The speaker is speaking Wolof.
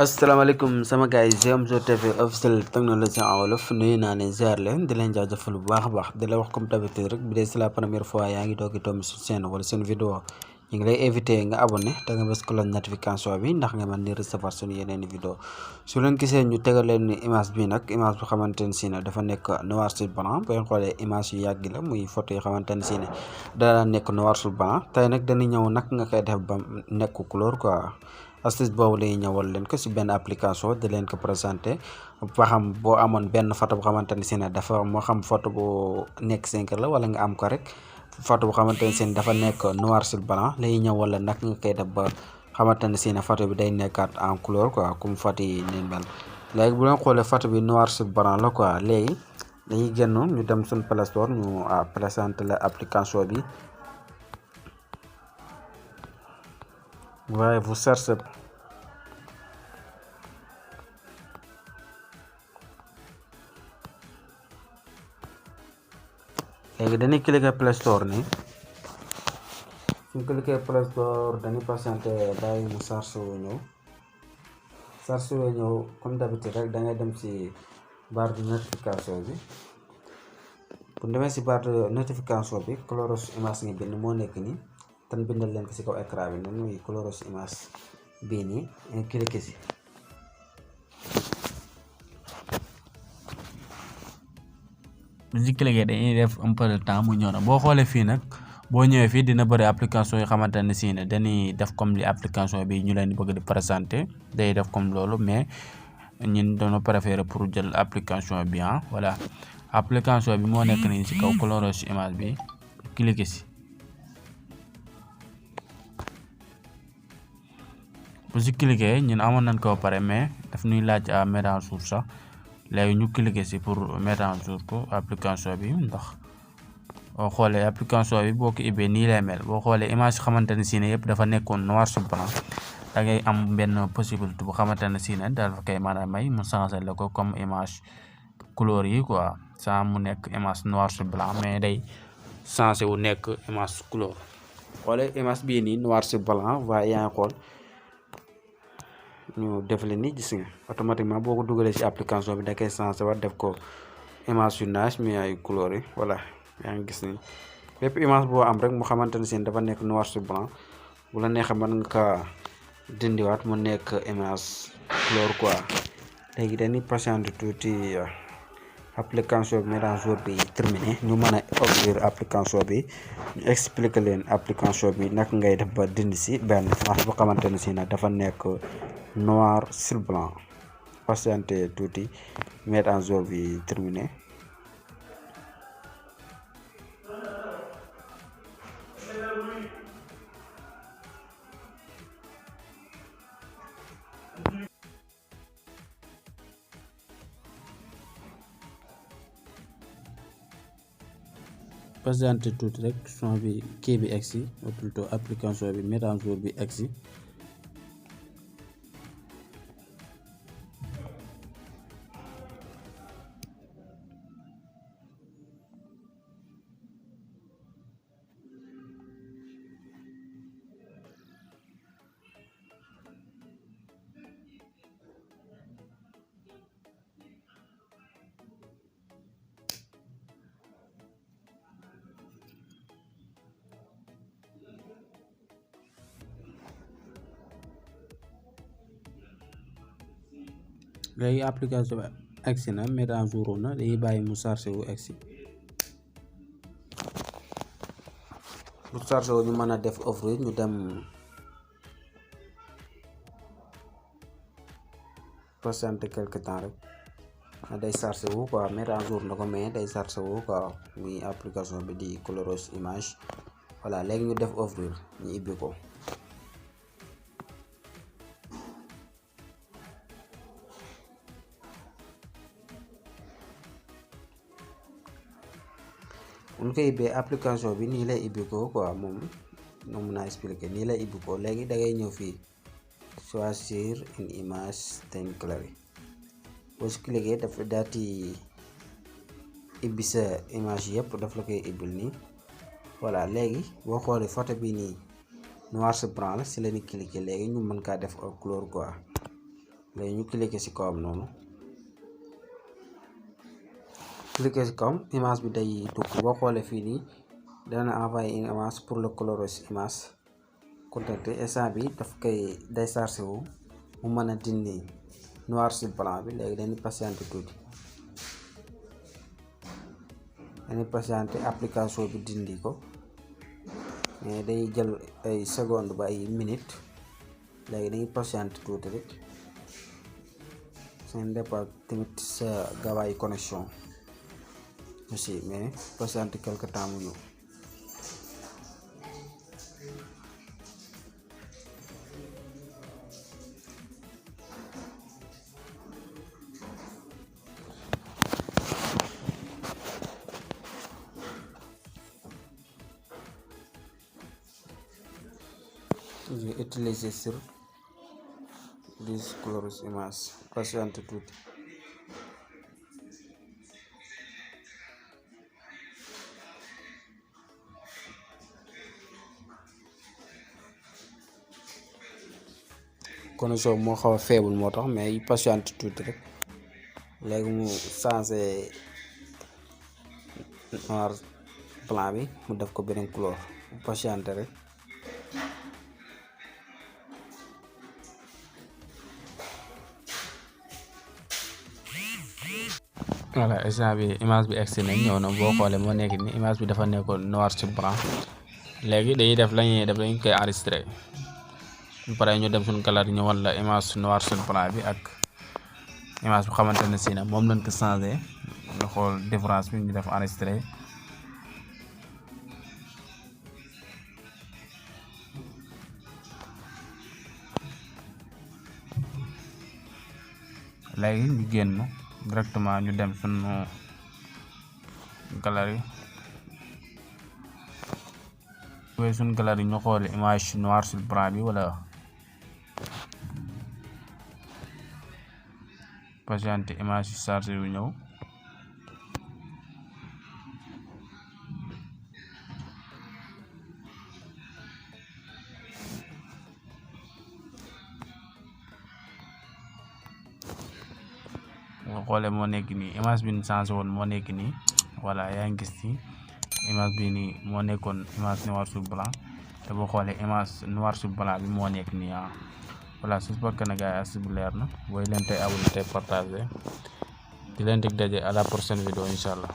asalaamaaleykum sama gars yi Omzo TV officiel technologie en wolof nuyu naa leen ziar leen di leen jaajëfal bu baax a baax di la wax comme d'habitude rek bi dee c'est la première fois yaa ngi doog a tomb sur chaîne wala seen vidéo ñu ngi lay invité nga abonné te nga bës cloche notification bi ndax nga mën di recevoir suñu yeneen vidéo su leen gisee ñu tegal leen ni image bi nag image bu xamante ne si ne dafa nekk noir sur blanc boo xoolee image yu yàgg la muy photo yoo xamante ne si ne dana nekk noir sur blanc tey nag dañuy ñëw nag nga koy def ba nekk couleur quoi. astuce boobu lay ñëwal leen ko si benn application di leen ko présenté ba xam boo amoon benn photo bu xamante ne si ne dafa moo xam photo bu nekk 5 la wala nga am ko rek photo bu xamante ne si ne dafa nekk noir sur blanc lay ñëwal la nag nga koy def ba xamante ne si ne photo bi day nekkaat en couleur quoi comme photo yi ni mel léegi bu leen xoolee photo bi noir sur blanc la quoi léegi dañuy génn ñu dem suñ Play Store ñu présenté la application bi. Ouais, vous cherchez. léegi dañuy cliquer Play Store nii suñ cliquer Play Store dañuy patienté bàyyi mu charge wu ñëw comme d'habitude rek da ngay dem ci barre de notification bi bu demee ci barre de notification bi Coloros image ngi bind moo nekk nii tan bindal leen ko ci kaw écran bi noonu muy Coloros image bii nii nga cliquer ci bu ñu cliquer dañuy def un peu de temps mu ñëw na boo xoolee fii nag boo ñëwee fii dina bëri application yoo xamante ne si ne dañuy def comme li application bi ñu leen di bëgg di présenter day def comme loolu mais ñun dañoo préférer pour jël application bi voilà application bi moo nekk nii ci kaw Coloros image bi cliquer ci bu ci cliquer ñun amoon nañ ko pare mais daf ñuy laaj à mettre à jour sax léegi ñu cliquer ci pour mettre à jour ko application bi ndax boo xoolee application bi boo ko ubbee nii lay mel boo xoolee image xamante ne si ne yëpp dafa nekkoon noir sur blanc da ngay am benn possibilité bu xamante ne si ne dafa koy mën a may mu changer la ko comme image couleur yi quoi sans mu nekk image noir sur blanc mais day changer wu nekk image couleur. xoolee image bii nii noir sur blanc waaye yaa ngi xool ñu def leen ni gis nga automatiquement boo ko dugalee ci application bi da koy changer war def ko image yu naaj mais ay couleur yi voilà yaa ngi gis ni bépp image boo am rek mu xamante ne si dafa nekk noir sur blanc bu la neexee mën nga kaa dindiwaat mu nekk image couleur quoi léegi dañuy patienter tuuti application bi mise à jour bi terminé ñu mën a ouvrir application bi ñu expliquer leen application bi naka ngay def ba dindi si benn image bu xamante ne si dafa nekk noir sur blanc patienter tuuti mise à jour bi terminé. patienter tuuti rek son bi kii bi egsi ou plutôt application bi mise à jour bi egsi léegi application bi egsi na mise à jour na dañuy bàyyi mu chargé wu egsi bu chargé wu ñu mën a def ouvrir ñu dem patienter quelque temps rek day chargé wu quoi mise à jour na ko mais day chargé wu quoi muy application bi di Coloros image voilà léegi ñu def ouvrir ñu ibbi ko. bu ñu koy ubbee application bi nii lay ibbi ko quoi moom mun naa expliquer nii lay ibbi ko léegi da ngay ñëw fii choisir une image template boo si cliquer dafa daati ibbi sa image yëpp daf la koy ibbil nii voilà léegi boo xoolee photo bi nii noir sur blanc la si la ñuy cliquer léegi ñu mën kaa def couleur quoi léegi ñu cliquer ci kawam noonu, cliquer ci kawam image bi day dugg. boo xoolee fii nii dana envoyer une image pour le coloriage image contacté. instant bi daf koy day chargé wu mu mën a dindi noir sur blanc bi. léegi dañuy patienter tuuti, dañuy patienter application bi dindi ko, mais day jël ay seconde ba ay minute. léegi dañuy patienter tuuti rek, seen départ tamit sa gaawaayu connexion aussi, mais patienter quelque temps mu ñëw. Je vais utiliser sur this colors image, patiente tuuti. connexion moo xaw a faible moo tax, mais patiente tuuti rek. léegi mu changé noir blanc bi mu def ko beneen couleur, patiente rek. voilà, instant bi image bi egsi nañ ñëw na. boo xoolee moo nekk ni image bi dafa nekkoon noir sur blanc. léegi dañuy def lañuy def dañ koy enregistré. bu paree ñu dem suñu galerie ñu wan la image noir sur blanc bi ak image bu xamante ne si na moom lañ ko changé. nga xool différence bi ñu def enregistré. léegi ñu génn directement ñu dem suñu galerie. yooyu suñu galerie ñu xool image noir sur blanc bi wala patiente image yi chargé yu ñëw. nga xoolee moo nekk nii image bi ñu changé woon moo nekk nii. voilà, yaa ngi gis ci image bi nii moo nekkoon image noir sur blanc, te boo xoolee image noir sur blanc bi moo nekk nii. voilà, j'espère que ne gars yi as bi leer na. booy leen tey abonné tey partagé di leen dig daje à la prochaine vidéo incha allah.